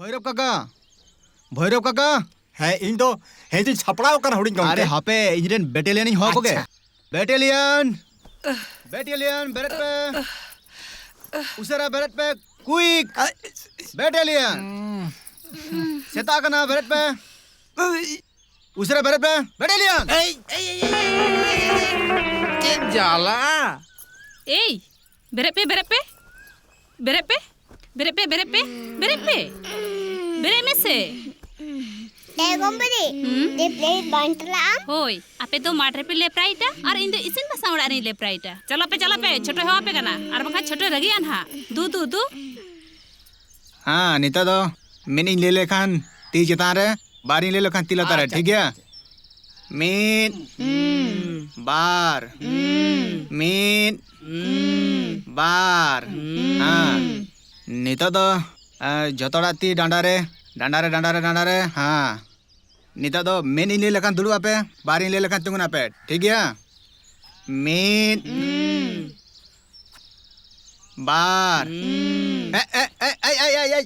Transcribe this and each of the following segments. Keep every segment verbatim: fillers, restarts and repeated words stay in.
ᱵᱷᱳᱭᱨᱚᱵ ᱠᱟᱠᱟ, ᱵᱷᱳᱭᱨᱚᱵ ᱠᱟᱠᱟ᱾ ᱦᱮᱸ, ᱤᱧ ᱫᱚ ᱦᱮᱡ ᱤᱧ ᱥᱟᱯᱲᱟᱣ ᱟᱠᱟᱱᱟ, ᱦᱩᱰᱤᱧ ᱜᱚᱢᱠᱮ᱾ ᱟᱨᱮ ᱦᱟᱯᱮ, ᱤᱧ ᱨᱮᱱ ᱵᱮᱴᱟᱞᱤᱭᱟᱱ ᱤᱧ ᱦᱚᱦᱚ ᱠᱚᱜᱮ᱾ ᱟᱪᱪᱷᱟ᱾ ᱵᱮᱴᱟᱞᱤᱭᱟᱱ, ᱵᱮᱴᱟᱞᱤᱭᱟᱱ, ᱵᱮᱨᱮᱫ ᱯᱮ᱾ ᱩᱥᱟᱹᱨᱟ ᱵᱮᱨᱮᱫ ᱯᱮ, quick᱾ ᱵᱮᱴᱟᱞᱤᱭᱟᱱ, ᱥᱮᱛᱟᱜ ᱠᱟᱱᱟ, ᱵᱮᱨᱮᱫ ᱯᱮ᱾ ᱩᱥᱟᱹᱨᱟ ᱵᱮᱨᱮᱫ ᱯᱮ, ᱵᱮᱴᱟᱞᱤᱭᱟᱱ᱾ ᱮᱭ, ᱮᱭ, ᱮᱭ, ᱮᱭ, ᱮᱭ, ᱮᱭ, ᱮᱭ, ᱪᱮᱫ ᱡᱟᱞᱟ! ᱮᱭ, ᱵᱮᱨᱮᱫ ᱯᱮ, ᱵᱮᱨᱮᱫ ᱯᱮ᱾ ᱵᱮᱨᱮᱫ ᱯᱮ, ᱵᱮᱨᱮᱫ ᱯᱮ, ᱵᱮᱨᱮᱫ ᱯᱮ, ᱵᱮᱨᱮᱫ ᱯᱮ᱾ ᱵᱮᱨᱮᱫ ᱢᱮᱥᱮ᱾ ᱮ ᱜᱚᱢᱵᱚᱨᱤ, ᱦᱩᱸ? ᱫᱮ ᱯᱞᱮ ᱵᱟᱝ ᱪᱟᱞᱟᱜᱼᱟ? ᱦᱳᱭ, ᱟᱯᱮ ᱫᱚ ᱢᱟᱴᱷ ᱨᱮᱯᱮ ᱞᱮᱯᱨᱟᱭᱮᱫᱟ ᱟᱨ ᱤᱧ ᱫᱚ ᱤᱥᱤᱱ ᱵᱟᱥᱟᱝ ᱚᱲᱟᱜ ᱨᱤᱧ ᱞᱮᱯᱨᱟᱭᱮᱫᱟ᱾ ᱪᱟᱞᱟᱜ ᱯᱮ, ᱪᱟᱞᱟᱜ ᱯᱮ, ᱪᱷᱳᱴᱳᱭ ᱦᱚᱦᱚ ᱟᱯᱮ ᱠᱟᱱᱟ, ᱟᱨ ᱵᱟᱝᱠᱷᱟᱱ ᱪᱷᱳᱴᱳᱭ ᱨᱟᱹᱜᱤᱜᱼᱟ ᱱᱟᱦᱟᱜ᱾ ᱫᱩ, ᱫᱩ, ᱫᱩ᱾ ᱦᱮᱸ, ᱱᱤᱛᱚᱜ ᱫᱚ ᱢᱤᱫ ᱤᱧ ᱞᱟᱹᱭ ᱞᱮᱠᱷᱟᱱ ᱛᱤ ᱪᱮᱛᱟᱱ ᱨᱮ, ᱵᱟᱨ ᱤᱧ ᱞᱟᱹᱭ ᱞᱮᱠᱷᱟᱱ ᱛᱤ ᱞᱟᱛᱟᱨ ᱨᱮ, ᱟᱪᱪᱷᱟ, ᱴᱷᱤᱠ ᱜᱮᱭᱟ? ᱟᱪᱪᱷᱟ, ᱟᱪᱪᱷᱟ᱾ ᱢᱤᱫ, ᱦᱩᱸ᱾ ᱵᱟᱨ, ᱦᱩᱸ᱾ ᱢᱤᱫ, ᱦᱩᱸ᱾ ᱵᱟᱨ᱾ ᱦᱩᱸ᱾ ᱦᱮᱸ, ᱱᱤᱛᱚᱜ ᱫᱚ, ᱮ, ᱡᱷᱚᱛᱚ ᱦᱚᱲᱟᱜ ᱛᱤ ᱰᱟᱸᱰᱟ ᱨᱮ, ᱰᱟᱸᱰᱟ ᱨᱮ, ᱰᱟᱸᱰᱟ ᱨᱮ, ᱰᱟᱸᱰᱟ ᱨᱮ᱾ ᱦᱮᱸ, ᱱᱤᱛᱚᱜ ᱫᱚ ᱢᱤᱫ ᱤᱧ ᱞᱟᱹᱭ ᱞᱮᱠᱷᱟᱱ ᱫᱩᱲᱩᱵ ᱟᱯᱮ, ᱵᱟᱨ ᱤᱧ ᱞᱟᱹᱭ ᱞᱮᱠᱷᱟᱱ ᱛᱤᱸᱜᱩᱱ ᱟᱯᱮ, ᱴᱷᱤᱠ ᱜᱮᱭᱟ? ᱢᱤᱫ, ᱦᱩᱸ᱾ ᱵᱟᱨ᱾ ᱦᱩᱸ᱾ ᱮ, ᱮ, ᱮ, ᱮᱭ, ᱮᱭ, ᱮᱭ, ᱮᱭ᱾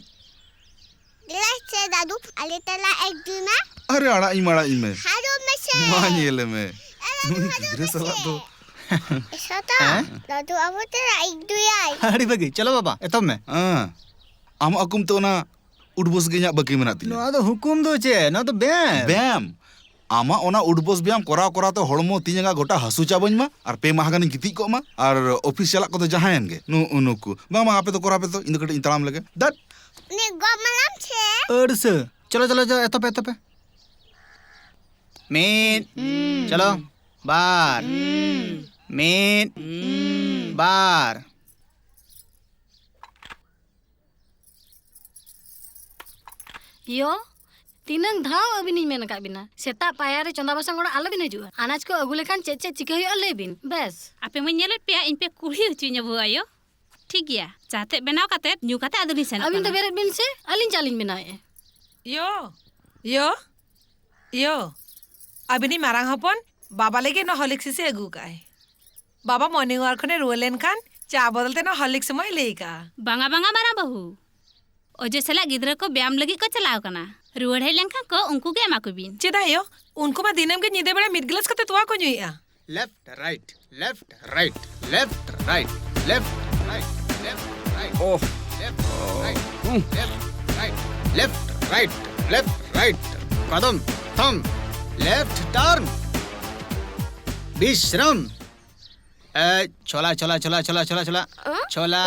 ᱫᱮᱞᱟ ᱥᱮ ᱫᱟᱫᱩ, ᱟᱞᱮ ᱛᱟᱞᱟ ᱮᱠ ᱫᱩᱭ ᱢᱟ᱾ ᱟᱨᱮ, ᱟᱲᱟᱜ ᱤᱧ ᱢᱮ, ᱟᱲᱟᱜ ᱤᱧ ᱢᱮ᱾ ᱦᱟᱨᱚ ᱢᱮᱥᱮ᱾ ᱢᱟ ᱧᱮᱞᱮ ᱢᱮ᱾ ᱟᱨᱮ, ᱱᱩᱭ ᱦᱟᱨᱚ ᱜᱤᱫᱽᱨᱟᱹ ᱢᱮᱥᱮ᱾ ᱥᱟᱞᱟᱜ ᱫᱚ᱾ ᱥᱟᱛᱟ, ᱦᱮᱸ? ᱫᱟᱫᱩ ᱟᱵᱚ ᱛᱟᱞᱟ ᱮᱠ ᱫᱩᱭᱟᱭ᱾ ᱟᱹᱰᱤ ᱵᱷᱟᱹᱜᱤ, ᱪᱚᱞᱚ ᱵᱟᱵᱟ, ᱮᱛᱚᱦᱚᱵ ᱢᱮ᱾ ᱦᱮᱸ, ᱟᱢᱟᱜ ᱟᱹᱠᱩᱢ ᱛᱮ ᱚᱱᱟ ᱩᱰᱵᱚᱥ ᱜᱮ ᱤᱧᱟᱜ ᱵᱟᱹᱠᱤ ᱢᱮᱱᱟᱜ ᱛᱤᱧᱟ᱾ ᱱᱚᱣᱟ ᱫᱚ ᱦᱩᱠᱩᱢ ᱫᱚ ᱪᱮᱫ? ᱱᱚᱣᱟ ᱫᱚ ᱵᱮᱭᱟᱢ᱾ ᱵᱮᱭᱟᱢ? ᱟᱢᱟᱜ ᱚᱱᱟ ᱩᱰᱵᱚᱥ ᱵᱮᱭᱟᱢ ᱠᱚᱨᱟᱣ ᱠᱚᱨᱟᱣ ᱛᱮ ᱦᱚᱲᱢᱚ ᱛᱤ ᱡᱟᱸᱜᱟ ᱜᱚᱴᱟ ᱦᱟᱹᱥᱩ ᱪᱟᱵᱟᱧ ᱢᱟ, ᱟᱨ ᱯᱮ ᱢᱟᱦᱟ ᱜᱟᱱᱤᱧ ᱜᱤᱛᱤᱡ ᱠᱚᱜ ᱢᱟ, ᱟᱨ ᱚᱯᱷᱤᱥ ᱪᱟᱞᱟᱜ ᱠᱚᱫᱚ ᱡᱟᱦᱟᱸᱭᱮᱱ ᱜᱮ᱾ ᱱᱩ-, ᱱᱩᱠᱩ᱾ ᱵᱟᱝ, ᱵᱟᱝ, ᱟᱯᱮ ᱫᱚ ᱠᱚᱨᱟᱣ ᱯᱮ ᱛᱚ, ᱤᱧ ᱫᱚ ᱠᱟᱹᱴᱤᱡ ᱤᱧ ᱛᱟᱲᱟᱢ ᱞᱮᱜᱮ᱾ ᱫᱟᱫ᱾ ᱩᱱᱤ ᱜᱚᱜ ᱢᱟᱞᱟᱢ ᱥᱮ? ᱟᱹᱲᱥᱟᱹ᱾ ᱪᱚᱞᱚ, ᱪᱚᱞᱚ, ᱪᱚᱞᱚ, ᱮᱛᱚᱦᱚᱵ ᱯᱮ, ᱮᱛᱚᱦᱚᱵ ᱯᱮ᱾ ᱢᱤᱫ᱾ ᱦᱩᱸ᱾ ᱪᱚᱞᱚ᱾ ᱵᱟᱨ᱾ ᱦᱩᱸ᱾ ᱢᱤᱫ᱾ ᱦᱩᱸ᱾ ᱵᱟᱨ᱾ ᱭᱳ, ᱛᱤᱱᱟᱹᱝ ᱫᱷᱟᱣ ᱟᱹᱵᱤᱱᱤᱧ ᱢᱮᱱ ᱟᱠᱟᱫ ᱵᱤᱱᱟ, ᱥᱮᱛᱟᱜ ᱯᱟᱭᱟᱨ ᱨᱮ ᱪᱚᱸᱫᱟ ᱵᱟᱥᱟᱝ ᱚᱲᱟᱜ ᱟᱞᱚᱵᱤᱱ ᱦᱤᱡᱩᱜᱼᱟ᱾ ᱟᱱᱟᱡ ᱠᱚ ᱟᱹᱜᱩ ᱞᱮᱠᱷᱟᱱ ᱪᱮᱫ ᱪᱮᱫ ᱪᱤᱠᱟᱹ ᱦᱩᱭᱩᱜᱼᱟ, ᱞᱟᱹᱭ ᱵᱤᱱ᱾ ᱵᱮᱥ᱾ ᱟᱯᱮ ᱢᱟᱧ ᱧᱮᱞᱮᱫ ᱯᱮᱭᱟ, ᱤᱧ ᱯᱮ ᱠᱩᱞᱦᱤ ᱦᱚᱪᱚᱧᱟ, ᱵᱟᱹᱦᱩ ᱟᱭᱳ᱾ ᱴᱷᱤᱠ ᱜᱮᱭᱟ, ᱪᱟ ᱛᱮᱫ ᱵᱮᱱᱟᱣ ᱠᱟᱛᱮᱫ ᱧᱩ ᱠᱟᱛᱮᱫ ᱟᱫᱚ ᱞᱤᱧ ᱥᱮᱱᱚᱜ ᱟᱹᱵᱤᱱ ᱫᱚ ᱠᱟᱱᱟ᱾ ᱵᱮᱨᱮᱫ ᱵᱤᱱ ᱥᱮ, ᱟᱹᱞᱤᱧ ᱪᱟ ᱞᱤᱧ ᱵᱮᱱᱟᱣᱮᱫᱼᱟ᱾ ᱭᱳ, ᱭᱳ, ᱭᱳ, ᱟᱹᱵᱤᱱᱤᱡ ᱢᱟᱨᱟᱝ ᱦᱚᱯᱚᱱ ᱵᱟᱵᱟ ᱞᱟᱹᱜᱤᱫ ᱱᱚᱣᱟ ᱦᱚᱨᱞᱤᱠᱥ ᱥᱤᱥᱤ ᱟᱹᱜᱩ ᱟᱠᱟᱫᱼᱟᱭ᱾ ᱵᱟᱵᱟ ᱢᱚᱨᱱᱤᱝ ᱣᱟᱠ ᱠᱷᱚᱱᱮ ᱨᱩᱣᱟᱹᱲ ᱞᱮᱱᱠᱷᱟᱱ ᱪᱟ ᱵᱚᱫᱚᱞ ᱛᱮ ᱱᱚᱣᱟ ᱦᱚᱨᱞᱤᱠᱥ ᱮᱢᱚᱜ ᱮ ᱞᱟᱹᱭ ᱟᱠᱟᱫᱼᱟ᱾ ᱵᱟᱝᱟ, ᱵᱟᱝᱟ, ᱢᱟᱨᱟᱝ ᱵᱟᱹᱦᱩ᱾ ᱚᱡᱚᱭ ᱥᱟᱞᱟᱜ ᱜᱤᱫᱽᱨᱟᱹ ᱠᱚ ᱵᱮᱭᱟᱢ ᱞᱟᱹᱜᱤᱫ ᱠᱚ ᱪᱟᱞᱟᱣ ᱠᱟᱱᱟ᱾ ᱨᱩᱣᱟᱹᱲ ᱦᱮᱡ ᱞᱮᱱᱠᱷᱟᱱ ᱠᱚ, ᱩᱱᱠᱩ ᱜᱮ ᱮᱢᱟ ᱠᱚ ᱵᱤᱱ᱾ ᱪᱮᱫᱟᱜ ᱭᱳ? ᱩᱱᱠᱩ ᱢᱟ ᱫᱤᱱᱟᱹᱢ ᱜᱮ ᱧᱤᱫᱟᱹ ᱵᱮᱲᱟ ᱢᱤᱫ ᱜᱞᱟᱥ ᱠᱟᱛᱮ ᱛᱚᱣᱟ ᱠᱚ ᱧᱩᱭᱮᱫᱼᱟ᱾ Left, right, left, right, left, right, left, right, left, right, oh, left, right, left, right, left, right, left, right. ᱠᱚᱫᱚᱢ, ᱛᱷᱚᱢ, left turn, ᱵᱤᱥᱨᱟᱢ᱾ ᱮ, ᱪᱷᱚᱞᱟ, ᱪᱷᱚᱞᱟ, ᱪᱷᱚᱞᱟ᱾ ᱪᱷᱚᱞᱟ᱾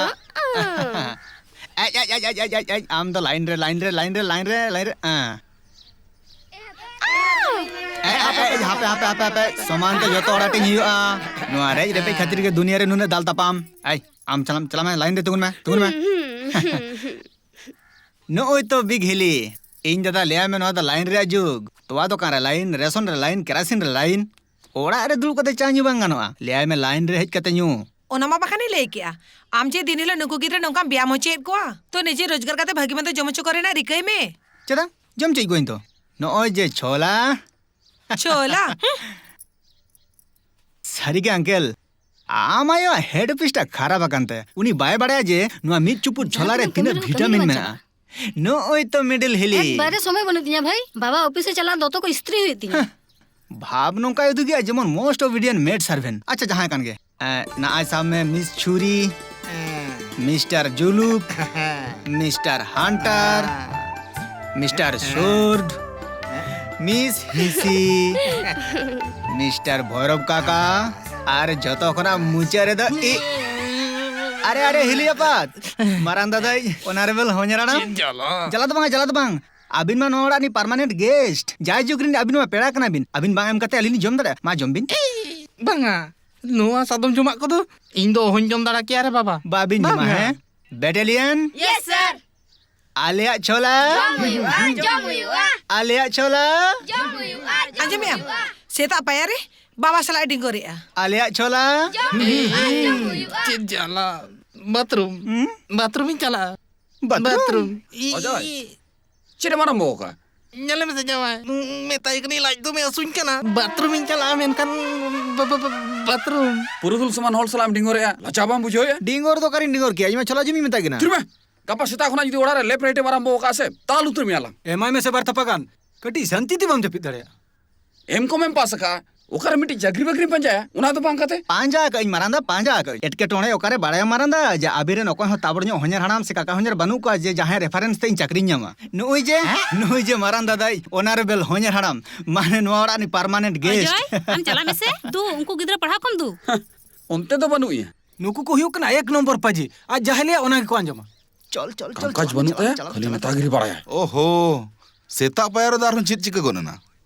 ᱮᱡ, ᱮᱡ, ᱮᱡ, ᱮᱡ, ᱮᱡ, ᱮᱡ, ᱮᱡ, ᱟᱢ ᱫᱚ line ᱨᱮ, line ᱨᱮ, line ᱨᱮ, ᱮ᱾ ᱮ, ᱮ, ᱮ, ᱮ, ᱦᱟᱯᱮ, ᱦᱟᱯᱮ, ᱦᱟᱯᱮ, ᱦᱟᱯᱮ, ᱥᱚᱢᱟᱱ ᱛᱮ ᱡᱚᱛᱚ ᱦᱚᱲ ᱟᱹᱴᱤᱧ ᱦᱩᱭᱩᱜᱼᱟ᱾ ᱱᱚᱣᱟ ᱨᱮᱡ ᱨᱮᱯᱮᱡ ᱠᱷᱟᱹᱛᱤᱨ ᱜᱮ ᱫᱩᱱᱤᱭᱟᱹ ᱨᱮ ᱱᱩᱱᱟᱹᱜ ᱫᱟᱞ ᱛᱟᱯᱟᱢ᱾ ᱮᱭ, ᱟᱢ ᱪᱟᱞᱟᱜ, ᱪᱟᱞᱟᱜ ᱢᱮ, line ᱨᱮ ᱛᱤᱸᱜᱩᱱ ᱢᱮ, ᱛᱤᱸᱜᱩᱱ ᱢᱮ᱾ ᱱᱚᱜᱼᱚᱭ ᱛᱚ Big Hilly, ᱤᱧ ᱫᱟᱫᱟ ᱞᱟᱹᱭᱟᱭ ᱢᱮ, ᱱᱚᱣᱟ ᱫᱚ line ᱨᱮᱭᱟᱜ ᱡᱩᱜᱽ᱾ ᱛᱚᱣᱟ ᱫᱚᱠᱟᱱ ᱨᱮ line, ration ᱨᱮ line, ᱠᱮᱨᱟᱥᱤᱱ ᱨᱮ line᱾ ᱚᱲᱟᱜ ᱨᱮ ᱫᱩᱲᱩᱵ ᱠᱟᱛᱮ ᱪᱟ ᱧᱩ ᱵᱟᱝ ᱜᱟᱱᱚᱜᱼᱟ, ᱞᱟᱹᱭᱟᱭ ᱢᱮ line ᱨᱮ ᱦᱮᱡ ᱠᱟᱛᱮ ᱧᱩ᱾ ᱚᱱᱟ ᱢᱟ ᱵᱟᱠᱷᱟᱱᱤᱧ ᱞᱟᱹᱭ ᱠᱮᱜᱼᱟ, ᱟᱢ ᱡᱮ ᱫᱤᱱ ᱦᱤᱞᱳᱜ ᱱᱩᱠᱩ ᱜᱤᱫᱽᱨᱟᱹ ᱱᱚᱝᱠᱟᱢ ᱵᱮᱭᱟᱢ ᱦᱚᱪᱚᱭᱮᱫ ᱠᱚᱣᱟ, ᱛᱚ ᱱᱤᱡᱮ ᱨᱳᱡᱽᱜᱟᱨ ᱠᱟᱛᱮ ᱵᱷᱟᱹᱜᱤ ᱢᱚᱱᱫᱚ ᱡᱚᱢ ᱦᱚᱪᱚ ᱠᱚ ᱨᱮᱱᱟᱜ ᱨᱤᱠᱟᱹᱭ ᱢᱮ᱾ ᱪᱮᱫᱟᱜ? ᱡᱚᱢ ᱦᱚᱪᱚᱭᱮᱫ ᱠᱚᱣᱟᱧ ᱛᱚ᱾ ᱱᱚᱜᱼᱚᱭ ᱡᱮ ᱪᱷᱳᱞᱟ᱾ ᱪᱷᱳᱞᱟ? ᱦᱩᱸ᱾ ᱥᱟᱹᱨᱤᱜᱮ uncle, ᱟᱢ ᱟᱭᱳᱣᱟᱜ head office ᱴᱟᱜ ᱠᱷᱟᱨᱟᱯ ᱟᱠᱟᱱ ᱛᱟᱭᱟ᱾ ᱩᱱᱤ ᱵᱟᱭ ᱵᱟᱲᱟᱭᱟ ᱡᱮ ᱱᱚᱣᱟ ᱢᱤᱫ ᱪᱩᱯᱩᱫ ᱡᱟᱦᱟᱸ ᱪᱷᱳᱞᱟ ᱨᱮ ᱛᱤᱱᱟᱹᱜ ᱛᱤᱱᱟᱹᱜ ᱠᱟᱹᱢᱤ vitamin ᱨᱮᱦᱚᱸ ᱠᱟᱹᱢᱤ ᱢᱮᱱᱟᱜᱼᱟ᱾ ᱨᱮᱦᱚᱸ ᱱᱚᱜᱼᱚᱭ ᱛᱚ Middle Hilly᱾ ᱮᱠᱵᱟᱨᱮ ᱥᱚᱢᱚᱭ ᱵᱟᱹᱱᱩᱜ ᱛᱤᱧᱟ ᱵᱷᱟᱹᱭ, ᱵᱟᱵᱟ ᱚᱯᱷᱤᱥ ᱮ ᱪᱟᱞᱟᱜᱼᱟ, ᱫᱚᱛᱚ ᱠᱚ ᱤᱥᱛᱨᱤ ᱦᱩᱭᱩᱜ ᱛᱤᱧᱟ᱾ ᱦᱮᱸ, ᱵᱷᱟᱵᱽ ᱱᱚᱝᱠᱟᱭ ᱩᱫᱩᱜᱮᱜᱼᱟ ᱡᱮᱢᱚᱱ most obedient maid servant᱾ ᱟᱪᱪᱷᱟ, ᱡᱟᱦᱟᱸᱭ ᱠᱟᱱ ᱜᱮ, ᱮᱸ, ᱱᱟᱜᱼᱟᱭ ᱥᱟᱵ ᱢᱮ Miss ᱪᱷᱩᱨᱤ, ᱦᱮᱸ᱾ Mister ᱡᱩᱞᱩᱯ, ᱦᱮᱸ᱾ Mister Hunter, ᱦᱮᱸ᱾ Mister ᱦᱮᱸ᱾ Sword, ᱦᱮᱸ᱾ Miss ᱦᱤᱥᱤ, Mister ᱵᱷᱚᱭᱨᱚᱵ ᱠᱟᱠᱟ, ᱟᱨ ᱡᱚᱛᱚ ᱠᱷᱚᱱᱟᱜ ᱢᱩᱪᱟᱹᱫ ᱨᱮᱫᱚ ᱤ-, ᱟᱨᱮ, ᱟᱨᱮ, ᱦᱤᱞᱤ ᱟᱯᱟᱛ, ᱢᱟᱨᱟᱝ ᱫᱟᱫᱟᱭ, Honorable ᱦᱚᱧᱦᱟᱨᱟᱲᱟᱢ᱾ ᱪᱮᱫ ᱡᱟᱞᱟ? ᱡᱟᱞᱟ ᱫᱚ ᱵᱟᱝ, ᱡᱟᱞᱟ ᱫᱚ ᱵᱟᱝ᱾ ᱟᱹᱵᱤᱱ ᱢᱟ ᱱᱚᱣᱟ ᱚᱲᱟᱜ ᱨᱤᱱ permanent guest᱾ ᱡᱟᱭᱡᱩᱜᱽ ᱨᱤᱱ ᱟᱹᱵᱤᱱ ᱢᱟ ᱯᱮᱲᱟ ᱠᱟᱱᱟ ᱵᱤᱱ᱾ ᱟᱹᱵᱤᱱ ᱵᱟᱝ ᱮᱢ ᱠᱟᱛᱮ ᱟᱹᱞᱤᱧ ᱞᱤᱧ ᱡᱚᱢ ᱫᱟᱲᱮᱭᱟᱜᱼᱟ? ᱢᱟ ᱡᱚᱢ ᱵᱤᱱ᱾ ᱵᱟᱝᱟ, ᱱᱚᱣᱟ ᱥᱟᱫᱚᱢ ᱡᱚᱢᱟᱜ ᱠᱚᱫᱚ ᱤᱧ ᱫᱚ ᱚᱦᱚᱧ ᱡᱚᱢ ᱫᱟᱲᱮ ᱠᱮᱭᱟ ᱨᱮ ᱵᱟᱵᱟ᱾ ᱵᱟᱵᱤᱱ ᱡᱚᱢᱟ, ᱵᱟᱝᱟ᱾ ᱦᱮᱸ? Battalion? Yes, sir. ᱟᱞᱮᱭᱟᱜ ᱪᱷᱳᱞᱟ᱾ ᱡᱚᱢ ᱦᱩᱭᱩᱜᱼᱟ, ᱡᱚᱢ ᱦᱩᱭᱩᱜᱼᱟ᱾ ᱟᱞᱮᱭᱟᱜ ᱪᱷᱳᱞᱟ᱾ ᱡᱚᱢ ᱦᱩᱭᱩᱜᱼᱟ, ᱡᱚᱢ ᱟᱸᱡᱚᱢᱮᱜᱼᱟᱢ? ᱦᱩᱭᱩᱜᱼᱟ᱾ ᱥᱮᱛᱟᱜ ᱯᱟᱭᱟᱨ ᱨᱮ ᱵᱟᱵᱟ ᱥᱟᱞᱟᱜ ᱮ ᱰᱤᱝᱜᱚᱨᱮᱜᱼᱟ᱾ ᱟᱞᱮᱭᱟᱜ ᱪᱷᱳᱞᱟ᱾ ᱡᱚᱢ ᱦᱩᱭᱩᱜᱼᱟ, ᱡᱚᱢ ᱦᱩᱭᱩᱜᱼᱟ᱾ ᱪᱮᱫ ᱡᱟᱞᱟ᱾ ᱵᱟᱛᱷᱨᱩᱢ᱾ ᱦᱩᱸ? ᱵᱟᱛᱷᱨᱩᱢᱤᱧ ᱪᱟᱞᱟᱜᱼᱟ᱾ ᱵᱟᱛᱷᱨᱩᱢ? ᱵᱟᱛᱷᱨᱩᱢ᱾ ᱤ-, ᱚᱡᱚᱭ, ᱤ-, ᱪᱮᱫ ᱮᱢ ᱟᱨᱟᱢᱵᱚ ᱟᱠᱟᱫᱟ? ᱧᱮᱞ ᱢᱮᱥᱮ ᱡᱟᱶᱟᱭ, ᱩᱸ, ᱢᱮᱛᱟᱭ ᱠᱟᱹᱱᱟᱹᱧ ᱞᱟᱡ ᱫᱚᱢᱮ ᱦᱟᱹᱥᱩᱧ ᱠᱟᱱᱟ᱾ ᱵᱟᱛᱷᱨᱩᱢᱤᱧ ᱪᱟᱞᱟᱜᱼᱟ, ᱢᱮᱱᱠᱷᱟᱱ ᱵᱟ-, ᱵᱟ-, ᱵᱟ-, ᱵᱟᱛᱷᱨᱩᱢ᱾ ᱯᱩᱨᱩᱫᱷᱩᱞ ᱥᱚᱢᱟᱱ ᱦᱚᱲ ᱥᱟᱞᱟᱜ ᱮᱢ ᱰᱤᱝᱜᱚᱨᱮᱜᱼᱟ, ᱞᱟᱡᱟᱣ ᱵᱟᱢ ᱵᱩᱡᱷᱟᱹᱣᱮᱫᱼᱟ? ᱰᱤᱝᱜᱚᱨ ᱫᱚ ᱚᱠᱟᱨᱤᱧ ᱰᱤᱝᱜᱚᱨ ᱠᱮᱭᱟ? ᱤᱧ ᱢᱟ ᱪᱷᱚᱞᱟ ᱡᱚᱢᱤᱧ ᱢᱮᱛᱟᱭ ᱠᱟᱱᱟ᱾ ᱛᱷᱤᱨ ᱢᱮ! ᱜᱟᱯᱟ ᱥᱮᱛᱟᱜ ᱠᱷᱚᱱᱟᱜ ᱡᱩᱫᱤ ᱚᱲᱟᱜ ᱨᱮ ᱞᱮᱯ ᱨᱮᱴ ᱮᱢ ᱟᱨᱟᱢᱵᱚ ᱟᱠᱟᱫᱼᱟ ᱥᱮ, ᱛᱟᱞ ᱩᱛᱟᱹᱨ ᱢᱮᱭᱟᱞᱟᱝ᱾ ᱮᱢᱟᱭ ᱢᱮᱥᱮ ᱵᱟᱨ ᱛᱷᱟᱯᱟ ᱜᱟᱱ, ᱠᱟᱹᱴᱤᱡ ᱥᱟᱱᱛᱤ ᱛᱮ ᱵᱟᱢ ᱡᱟᱹᱯᱤᱫ ᱫᱟᱲᱮᱭᱟᱜᱼᱟ᱾ ᱮᱢ ᱠᱚᱢ ᱮᱢ ᱯᱟᱥ ᱟᱠᱟᱫᱼᱟ, ᱚᱠᱟᱨᱮ ᱢᱤᱫᱴᱤᱡ ᱪᱟᱹᱠᱨᱤ ᱵᱟᱹᱠᱨᱤᱢ ᱯᱟᱸᱡᱟᱭᱟ? ᱚᱱᱟ ᱫᱚ ᱵᱟᱝ ᱠᱟᱛᱮ᱾ ᱯᱟᱸᱡᱟ ᱟᱠᱟᱫ ᱟᱹᱧ ᱢᱟᱨᱟᱝ ᱫᱟ, ᱯᱟᱸᱡᱟ ᱟᱠᱟᱫ ᱟᱹᱧ᱾ ᱮᱴᱠᱮᱴᱚᱬᱮ ᱚᱠᱟᱨᱮ ᱵᱟᱲᱟᱭᱟᱢ ᱢᱟᱨᱟᱝ ᱫᱟ, ᱡᱮ ᱟᱵᱤᱱ ᱨᱮᱱ ᱚᱠᱚᱭ ᱦᱚᱸ ᱛᱟᱵᱚᱲ ᱧᱚᱜ ᱦᱚᱧᱦᱟᱨ ᱦᱟᱲᱟᱢ ᱥᱮ ᱠᱟᱠᱟ ᱦᱚᱧᱦᱟᱨ ᱵᱟᱹᱱᱩᱜ ᱠᱚᱣᱟ ᱡᱮ ᱡᱟᱦᱟᱸᱭ ᱨᱮᱯᱷᱟᱨᱮᱱᱥ ᱛᱮ ᱤᱧ ᱪᱟᱹᱠᱨᱤᱧ ᱧᱟᱢᱟ᱾ ᱱᱩᱜᱼᱩᱭ ᱡᱮ, ᱦᱮᱸ? ᱱᱩᱜᱼᱩᱭ ᱡᱮ ᱢᱟᱨᱟᱝ ᱫᱟᱫᱟᱭ, ᱚᱱᱟᱨᱮᱵᱮᱞ ᱦᱚᱧᱦᱟᱨ ᱦᱟᱲᱟᱢ, ᱢᱟᱱᱮ ᱱᱚᱣᱟ ᱚᱲᱟᱜ ᱨᱤᱱᱤᱡ ᱯᱟᱨᱢᱟᱱᱮᱱᱴ ᱜᱮᱥᱴ᱾ ᱚᱡᱚᱭ, ᱟᱢ ᱪᱟᱞᱟᱜ ᱢᱮᱥᱮ᱾ ᱫᱩ, ᱩᱱᱠᱩ ᱜᱤᱫᱽᱨᱟᱹ ᱯᱟᱲᱦᱟᱣ ᱠᱚᱢ ᱫᱩ᱾ ᱚᱱᱛᱮ ᱫᱚ ᱵᱟᱹᱱᱩᱜ ᱮᱭᱟ᱾ ᱱᱩᱠᱩ ᱠᱚ ᱦᱩᱭᱩᱜ ᱠᱟᱱᱟ ᱮᱠ ᱱᱚᱢᱵᱚᱨ ᱯᱟᱹᱡᱤ, ᱟᱡ ᱡᱟᱦᱟᱸᱭ ᱞᱟᱹᱭᱟ ᱚᱱᱟ ᱜᱮᱠᱚ ᱟᱸᱡᱚᱢᱟ᱾ ᱪᱚᱞ, ᱪᱚᱞ, ᱪᱚᱞ, ᱠᱟᱢᱠᱟᱡᱽ ᱪᱚᱞ, ᱵᱟᱹᱱᱩᱜ ᱪᱚᱞ, ᱛᱟᱭᱟ, ᱪᱚᱞ, ᱠᱷᱟᱹᱞᱤ ᱪᱚᱞ, ᱢᱮᱛᱟ ᱪᱚᱞ᱾ ᱜᱤᱨᱤ ᱵᱟᱲᱟᱭᱟ᱾ ᱳᱦᱳ, ᱥᱮᱛᱟᱜ ᱯᱟᱭᱟᱨ ᱨᱮᱫᱚ ᱟᱨᱦᱚᱸ ᱪᱮᱫ ᱪᱤᱠᱟᱹ ᱜᱚᱫ ᱮᱱᱟ?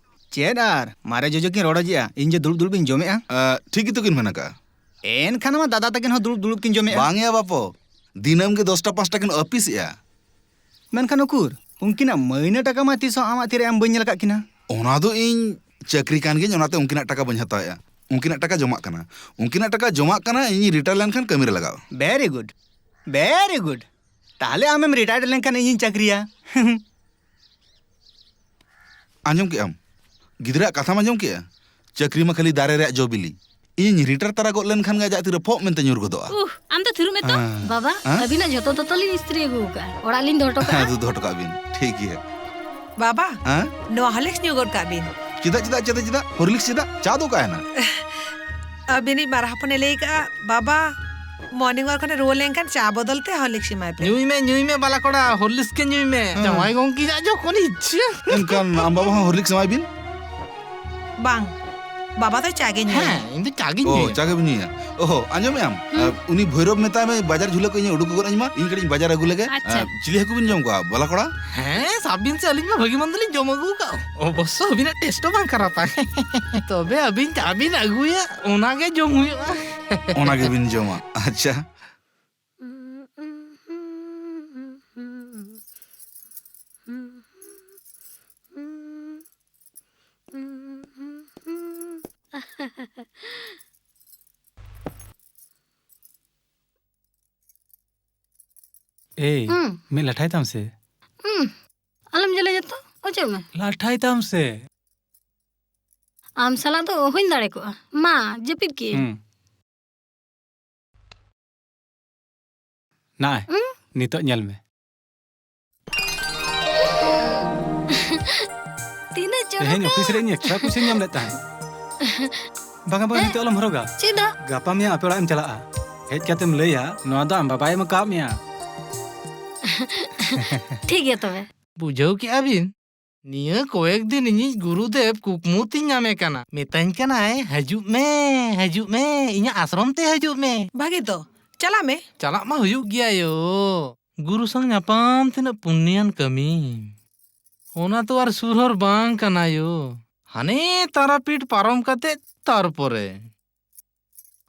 ᱪᱮᱫ ᱟᱨ? ᱢᱟᱨᱮ ᱡᱚᱡᱚ ᱠᱤᱱ ᱨᱚᱲ ᱚᱡᱮᱜᱼᱟ, ᱤᱧ ᱡᱮ ᱫᱩᱲᱩᱵ ᱫᱩᱲᱩᱵ ᱤᱧ ᱡᱚᱢᱮᱜᱼᱟ᱾ ᱟ, ᱴᱷᱤᱠ ᱜᱮᱛᱚ ᱠᱤᱱ ᱢᱮᱱ ᱟᱠᱟᱜᱼᱟ᱾ ᱮᱱᱠᱷᱟᱱ ᱢᱟ ᱫᱟᱫᱟ ᱛᱟᱹᱠᱤᱱ ᱦᱚᱸ ᱫᱩᱲᱩᱵ ᱫᱩᱲᱩᱵ ᱠᱤᱱ ᱡᱚᱢᱮᱜᱼᱟ᱾ ᱵᱟᱝ ᱭᱟ ᱵᱟᱯᱚ, ᱫᱤᱱᱟᱹᱢ ᱜᱮ ᱫᱚᱥᱴᱟ ᱯᱟᱸᱪᱴᱟ ᱠᱤᱱ ᱟᱹᱯᱤᱥᱮᱜᱼᱟ᱾ ᱢᱮᱱᱠᱷᱟᱱ ᱩᱠᱩᱨ, ᱩᱱᱠᱤᱱᱟᱜ ᱢᱟᱹᱭᱱᱟᱹ ᱴᱟᱠᱟ ᱢᱟ ᱛᱤᱥ ᱦᱚᱸ ᱟᱢᱟᱜ ᱛᱤᱨᱮ ᱮᱢ ᱵᱟᱹᱧ ᱧᱮᱞ ᱟᱠᱟᱫ ᱠᱤᱱᱟ᱾ ᱚᱱᱟ ᱫᱚ ᱤᱧ ᱪᱟᱹᱠᱨᱤ ᱠᱟᱱ ᱜᱤᱭᱟᱹᱧ, ᱚᱱᱟᱛᱮ ᱩᱱᱠᱤᱱᱟᱜ ᱴᱟᱠᱟ ᱵᱟᱹᱧ ᱦᱟᱛᱟᱣᱮᱜᱼᱟ᱾ ᱩᱱᱠᱤᱱᱟᱜ ᱴᱟᱠᱟ ᱡᱚᱢᱟᱜ ᱠᱟᱱᱟ, ᱩᱱᱠᱤᱱᱟᱜ ᱴᱟᱠᱟ ᱡᱚᱢᱟᱜ ᱠᱟᱱᱟ, ᱤᱧᱤᱧ ᱨᱤᱴᱟᱭᱟᱨ ᱞᱮᱱᱠᱷᱟᱱ ᱠᱟᱹᱢᱤ ᱨᱮ ᱞᱟᱜᱟᱜᱼᱟ᱾ Very good, very good. ᱛᱟᱦᱞᱮ ᱟᱢᱮᱢ ᱨᱤᱴᱟᱭᱟᱨ ᱞᱮᱱᱠᱷᱟᱱ ᱤᱧᱤᱧ ᱪᱟᱹᱠᱨᱤᱭᱟ᱾ ᱟᱸᱡᱚᱢ ᱠᱮᱜᱼᱟᱢ? ᱜᱤᱫᱽᱨᱟᱹᱣᱟᱜ ᱠᱟᱛᱷᱟᱢ ᱟᱸᱡᱚᱢ ᱠᱮᱜᱼᱟ? ᱪᱟᱹᱠᱨᱤ ᱢᱟ ᱠᱷᱟᱹᱞᱤ ᱫᱟᱨᱮ ᱨᱮᱭᱟᱜ ᱡᱚ ᱵᱤᱞᱤ᱾ ᱤᱧᱤᱧ ᱨᱤᱴᱟᱭᱟᱨ ᱛᱟᱨᱟ ᱜᱚᱫ ᱞᱮᱱᱠᱷᱟᱱ ᱜᱮ ᱟᱡᱟᱜ ᱛᱤᱨᱮ ᱯᱷᱚᱜ ᱢᱮᱱᱛᱮ ᱧᱩᱨ ᱜᱚᱫᱚᱜᱼᱟ᱾ ᱩᱦ, ᱟᱢ ᱫᱚ ᱛᱷᱤᱨᱚᱜ ᱢᱮ ᱛᱚ᱾ ᱦᱮᱸ᱾ ᱵᱟᱵᱟ, ᱦᱮᱸ? ᱟᱹᱵᱤᱱᱟᱜ ᱡᱷᱚᱛᱚ ᱫᱚᱛᱚ ᱞᱤᱧ ᱤᱥᱛᱨᱤ ᱟᱹᱜᱩ ᱟᱠᱟᱫᱼᱟ᱾ ᱚᱲᱟᱜ ᱞᱤᱧ ᱫᱚᱦᱚ ᱦᱚᱴᱚ ᱠᱟᱜᱼᱟ᱾ ᱦᱮᱸ, ᱫᱩ ᱫᱚᱦᱚ ᱦᱚᱴᱚ ᱠᱟᱜ ᱵᱤᱱ᱾ ᱴᱷᱤᱠ ᱜᱮᱭᱟ᱾ ᱵᱟᱵᱟ, ᱦᱮᱸ? ᱱᱚᱣᱟ ᱦᱚᱨᱞᱤᱠᱥ ᱧᱩ ᱜᱚᱫ ᱠᱟᱜ ᱵᱤᱱ᱾ ᱪᱮᱫᱟᱜ, ᱪᱮᱫᱟᱜ, ᱪᱮᱫᱟᱜ, ᱪᱮᱫᱟᱜ? ᱦᱚᱨᱞᱤᱠᱥ ᱪᱮᱫᱟᱜ? ᱪᱟ ᱫᱚ ᱚᱠᱟᱭᱮᱱᱟ? ᱟᱹᱵᱤᱱᱤᱡ ᱢᱟᱨᱟ ᱦᱚᱯᱚᱱᱮ ᱞᱟᱹᱭ ᱠᱟᱜᱼᱟ, ᱵᱟᱵᱟ, ᱢᱚᱨᱱᱤᱝ ᱣᱟᱠ ᱠᱷᱚᱱᱮ ᱨᱩᱣᱟᱹᱲ ᱞᱮᱱᱠᱷᱟᱱ ᱪᱟ ᱵᱚᱫᱚᱞ ᱛᱮ ᱦᱚᱨᱞᱤᱠᱥ ᱮᱢᱟᱭ ᱯᱮ᱾ ᱧᱩᱭ ᱢᱮ, ᱧᱩᱭ ᱢᱮ, ᱵᱟᱞᱟ ᱠᱚᱲᱟ, ᱦᱚᱨᱞᱤᱠᱥ ᱜᱮ ᱧᱩᱭ ᱢᱮ᱾ ᱦᱮᱸ᱾ ᱡᱟᱶᱟᱭ ᱜᱚᱝᱠᱮᱭᱟᱜ ᱡᱚᱠᱷᱚᱱ ᱤᱪᱪᱷᱟᱹ᱾ ᱮᱱᱠᱷᱟᱱ ᱟᱢ ᱵᱟᱵᱟ ᱦᱚᱸ ᱦᱚᱨᱞᱤᱠᱥ ᱮᱢᱟᱭ ᱵᱤᱱ᱾ ᱵᱟᱝ, ᱵᱟᱵᱟ ᱫᱚ ᱪᱟ ᱜᱮ ᱧᱩᱭᱟ᱾ ᱦᱮᱸ, ᱤᱧ ᱫᱚ ᱪᱟ ᱜᱤᱧ ᱚ, ᱧᱩᱭᱟ᱾ ᱪᱟ ᱜᱮᱵᱤᱱ ᱧᱩᱭᱟ? ᱚᱦᱚ, ᱟᱸᱡᱚᱢᱮᱜ ᱟᱢ? ᱦᱩᱸ᱾ ᱟ, ᱩᱱᱤ ᱵᱷᱳᱭᱨᱚᱵ ᱢᱮᱛᱟᱭ ᱢᱮ, ᱵᱟᱡᱟᱨ ᱡᱷᱩᱞᱟᱹ ᱠᱚ ᱤᱧᱮ ᱩᱰᱩᱠ ᱜᱚᱫ ᱟᱹᱧ ᱢᱟ, ᱤᱧ ᱠᱟᱹᱴᱤᱡ ᱤᱧ ᱵᱟᱡᱟᱨ ᱟᱹᱜᱩ ᱞᱮᱜᱮ᱾ ᱟᱪᱪᱷᱟ᱾ ᱟ, ᱪᱤᱞᱤ ᱦᱟᱹᱠᱩ ᱵᱤᱱ ᱡᱚᱢ ᱠᱚᱣᱟ, ᱵᱟᱞᱟ ᱠᱚᱲᱟ? ᱦᱮᱸ, ᱥᱟᱵ ᱵᱤᱱ ᱥᱮ, ᱟᱹᱞᱤᱧ ᱢᱟ ᱵᱷᱟᱹᱜᱤ ᱢᱚᱱᱫᱚ ᱞᱤᱧ ᱡᱚᱢ ᱟᱹᱜᱩ ᱠᱟᱜ᱾ ᱚᱵᱚᱥᱥᱚ ᱟᱹᱵᱤᱱᱟᱜ ᱴᱮᱥᱴ ᱦᱚᱸ ᱵᱟᱝ ᱠᱷᱟᱨᱟᱯᱟ᱾ ᱛᱚᱵᱮ ᱟᱹᱵᱤᱱ ᱪᱟ ᱵᱤᱱ ᱟᱹᱜᱩᱭᱟ, ᱚᱱᱟ ᱜᱮ ᱡᱚᱢ ᱦᱩᱭᱩᱜᱼᱟ᱾ ᱚᱱᱟ ᱜᱮᱵᱤᱱ ᱡᱚᱢᱟ? ᱟᱪᱪᱷᱟ᱾ ᱮᱭ, ᱦᱩᱸ᱾ ᱢᱤᱫ ᱞᱟᱴᱷᱟᱭ ᱛᱟᱢ ᱥᱮ? ᱦᱩᱸ᱾ ᱟᱞᱚᱢ ᱡᱟᱞᱟᱭᱟ ᱛᱚ, ᱚᱪᱚᱜ ᱢᱮ᱾ ᱞᱟᱴᱷᱟᱭ ᱛᱟᱢ ᱥᱮ᱾ ᱟᱢ ᱥᱟᱞᱟᱜ ᱫᱚ ᱚᱦᱚᱧ ᱫᱟᱲᱮ ᱠᱚᱜᱼᱟ᱾ ᱢᱟ, ᱡᱟᱹᱯᱤᱫ ᱠᱮᱜ ᱟᱹᱧ᱾ ᱦᱩᱸ᱾ ᱱᱟᱭ, ᱦᱩᱸ? ᱱᱤᱛᱚᱜ ᱧᱮᱞ ᱢᱮ᱾ ᱛᱤᱱᱟᱹᱜ ᱪᱚᱨᱚᱠ᱾ ᱛᱮᱦᱮᱧ ᱚᱯᱷᱤᱥ ᱨᱮ ᱤᱧ ᱮᱠᱥᱴᱨᱟ ᱯᱚᱭᱥᱟᱧ ᱧᱟᱢ ᱞᱮᱫ ᱛᱟᱦᱮᱸᱫ᱾ ᱵᱟᱝᱟ, ᱵᱟᱝᱟ, ᱦᱮᱸ᱾ ᱱᱤᱛᱚᱜ ᱟᱞᱚᱢ ᱦᱚᱨᱚᱜᱟ᱾ ᱪᱮᱫᱟᱜ? ᱜᱟᱯᱟ ᱢᱮᱭᱟᱝ ᱟᱯᱮ ᱚᱲᱟᱜ ᱮᱢ ᱪᱟᱞᱟᱜᱼᱟ᱾ ᱦᱮᱡ ᱠᱟᱛᱮᱢ ᱞᱟᱹᱭᱟ, "ᱱᱚᱣᱟ ᱫᱚ ᱟᱢ ᱵᱟᱵᱟᱭ ᱮᱢ ᱟᱠᱟᱫ ᱢᱮᱭᱟ᱾" ᱴᱷᱤᱠ ᱜᱮᱭᱟ ᱛᱚᱵᱮ᱾ ᱵᱩᱡᱷᱟᱹᱣ ᱠᱮᱜᱼᱟ ᱵᱤᱱ? ᱱᱤᱭᱟᱹ ᱠᱚᱭᱮᱠ ᱫᱤᱱ ᱤᱧᱤᱡ ᱜᱩᱨᱩᱫᱮᱵ ᱠᱩᱠᱢᱩ ᱛᱤᱧ ᱧᱟᱢᱮ ᱠᱟᱱᱟ᱾ ᱢᱮᱛᱟᱧ ᱠᱟᱱᱟᱭ, "ᱦᱤᱡᱩᱜ ᱢᱮ, ᱦᱤᱡᱩᱜ ᱢᱮ, ᱤᱧᱟᱹᱜ ᱟᱥᱨᱚᱢ ᱛᱮ ᱦᱤᱡᱩᱜ ᱢᱮ᱾" ᱵᱷᱟᱜᱮ ᱛᱚ, ᱪᱟᱞᱟᱜ ᱢᱮ᱾ ᱪᱟᱞᱟᱜ ᱢᱟ ᱦᱩᱭᱩᱜ ᱜᱮᱭᱟ ᱭᱳ᱾ ᱜᱩᱨᱩ ᱥᱟᱝ ᱧᱟᱯᱟᱢ ᱛᱤᱱᱟᱹᱜ ᱯᱩᱱᱱᱤᱭᱟᱱ ᱠᱟᱹᱢᱤ᱾ ᱚᱱᱟ ᱛᱚ ᱟᱨ ᱥᱩᱨ ᱦᱚᱨ ᱵᱟᱝ ᱠᱟᱱᱟ ᱭᱳ᱾ ᱦᱟᱱᱮ ᱛᱟᱨᱟᱯᱤᱴ ᱯᱟᱨᱚᱢ ᱠᱟᱛᱮ ᱛᱟᱨᱯᱚᱨᱮ᱾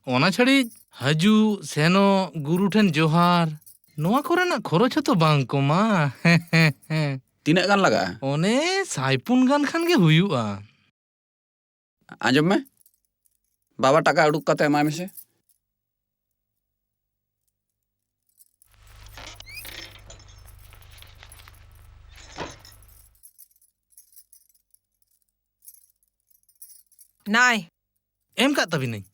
ᱚᱱᱟ ᱪᱷᱟᱹᱲᱤᱡ ᱦᱟᱡᱩᱜ ᱥᱮᱱᱚᱜ, ᱜᱩᱨᱩ ᱴᱷᱮᱱ ᱡᱚᱦᱟᱨ, ᱱᱚᱣᱟ ᱠᱚᱨᱮᱱᱟᱜ ᱠᱷᱚᱨᱚᱪ ᱦᱚᱸᱛᱚ ᱵᱟᱝ ᱠᱚᱢᱟ᱾ ᱛᱤᱱᱟᱹᱜ ᱜᱟᱱ ᱞᱟᱜᱟᱜᱼᱟ? ᱚᱱᱮ ᱥᱟᱭ ᱯᱩᱱ ᱜᱟᱱ ᱠᱷᱟᱱ ᱜᱮ ᱦᱩᱭᱩᱜᱼᱟ᱾ ᱟᱸᱡᱚᱢ ᱢᱮ, ᱵᱟᱵᱟ ᱴᱟᱠᱟ ᱩᱰᱩᱠ ᱠᱟᱛᱮ ᱮᱢᱟᱭ ᱢᱮᱥᱮ᱾ ᱱᱟᱭ᱾ ᱮᱢ ᱠᱟᱜ ᱛᱟᱹᱵᱤᱱᱟᱹᱧ,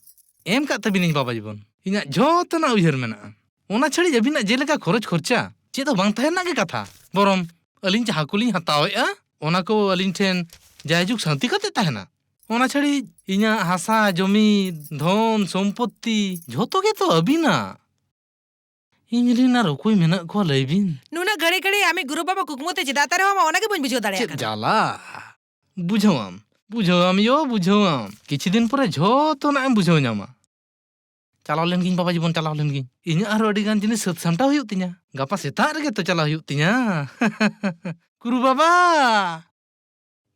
ᱮᱢ ᱠᱟᱜ ᱛᱟᱹᱵᱤᱱᱟᱹᱧ ᱵᱟᱵᱟ ᱡᱤᱵᱚᱱ᱾ ᱤᱧᱟᱹᱜ ᱡᱷᱚᱛᱚᱱᱟᱜ ᱩᱭᱦᱟᱹᱨ ᱢᱮᱱᱟᱜᱼᱟ᱾ ᱚᱱᱟ ᱪᱷᱟᱹᱲᱤᱡ ᱟᱹᱵᱤᱱᱟᱜ ᱡᱮᱞᱮᱠᱟ ᱠᱷᱚᱨᱚᱪ ᱠᱷᱚᱨᱪᱟ, ᱪᱮᱫ ᱦᱚᱸ ᱵᱟᱝ ᱛᱟᱦᱮᱸ ᱨᱮᱱᱟᱜ ᱜᱮ ᱠᱟᱛᱷᱟ᱾ ᱵᱚᱨᱚᱝ ᱟᱹᱞᱤᱧ ᱡᱟᱦᱟᱸ ᱠᱚᱞᱤᱧ ᱦᱟᱛᱟᱣᱮᱫᱼᱟ, ᱚᱱᱟ ᱠᱚ ᱟᱹᱞᱤᱧ ᱴᱷᱮᱱ ᱡᱟᱭᱡᱩᱜᱽ ᱥᱟᱹᱱᱛᱤ ᱠᱟᱛᱮ ᱛᱟᱦᱮᱱᱟ᱾ ᱚᱱᱟ ᱪᱷᱟᱹᱲᱤᱡ ᱤᱧᱟᱹᱜ ᱦᱟᱥᱟ, ᱡᱚᱢᱤ, ᱫᱷᱚᱱ, ᱥᱚᱢᱯᱚᱛᱛᱤ ᱡᱷᱚᱛᱚ ᱜᱮᱛᱚ ᱟᱹᱵᱤᱱᱟᱜ᱾ ᱤᱧ ᱨᱤᱱ ᱟᱨ ᱚᱠᱚᱭ ᱢᱮᱱᱟᱜ ᱠᱚᱣᱟ ᱞᱟᱹᱭ ᱵᱤᱱ? ᱱᱩᱱᱟᱹᱜ ᱜᱷᱟᱹᱲᱤ ᱜᱷᱟᱹᱲᱤ ᱟᱢᱤᱡ ᱜᱩᱨᱩ ᱵᱟᱵᱟ ᱠᱩᱠᱢᱩ ᱛᱮ ᱪᱮᱫᱟᱜ ᱛᱟᱨᱮ ᱦᱚᱸ ᱟᱢᱟᱜ ᱚᱱᱟ ᱜᱮ ᱵᱟᱹᱧ ᱵᱩᱡᱷᱟᱹᱣ ᱫᱟᱲᱮᱭᱟᱜ ᱪᱮᱫ ᱠᱟᱱᱟ᱾ ᱡᱟᱞᱟ! ᱵᱩᱡᱷᱟᱹᱣᱟᱢ, ᱵᱩᱡᱷᱟᱹᱣᱟᱢ ᱭᱳ, ᱵᱩᱡᱷᱟᱹᱣᱟᱢ᱾ ᱠᱤᱪᱷᱩ ᱫᱤᱱ ᱯᱚᱨᱮ ᱡᱷᱚᱛᱚᱱᱟᱜ ᱮᱢ ᱵᱩᱡᱷᱟᱹᱣ ᱧᱟᱢᱟ᱾ ᱪᱟᱞᱟᱣ ᱞᱮᱱ ᱜᱤᱧ ᱵᱟᱵᱟ ᱡᱤᱵᱚᱱ, ᱪᱟᱞᱟᱣ ᱞᱮᱱ ᱜᱤᱧ᱾ ᱤᱧᱟᱹᱜ ᱟᱨᱦᱚᱸ ᱟᱹᱰᱤ ᱜᱟᱱ ᱡᱤᱱᱤᱥ ᱥᱟᱹᱛ ᱥᱟᱢᱴᱟᱣ ᱦᱩᱭᱩᱜ ᱛᱤᱧᱟ᱾ ᱜᱟᱯᱟ ᱥᱮᱛᱟᱜ ᱨᱮᱜᱮ ᱛᱚ ᱪᱟᱞᱟᱣ ᱦᱩᱭᱩᱜ ᱛᱤᱧᱟ᱾ ᱜᱩᱨᱩ ᱵᱟᱵᱟ!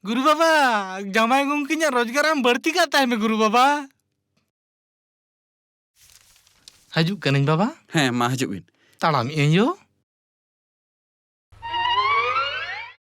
ᱜᱩᱨᱩ ᱵᱟᱵᱟ, ᱡᱟᱢᱟᱭ ᱜᱚᱢᱠᱮ ᱤᱧᱟᱹᱜ ᱨᱳᱡᱽᱜᱟᱨ ᱟᱢ ᱵᱟᱹᱲᱛᱤ ᱠᱟᱜ ᱛᱟᱭ ᱢᱮ, ᱜᱩᱨᱩ ᱵᱟᱵᱟ᱾ ᱦᱤᱡᱩᱜ ᱠᱟᱹᱱᱟᱹᱧ, ᱵᱟᱵᱟ᱾ ᱦᱮᱸ, ᱢᱟ, ᱦᱤᱡᱩᱜ ᱵᱤᱱ᱾ ᱛᱟᱲᱟᱢᱮᱜ ᱟᱹᱧ, ᱭᱳ᱾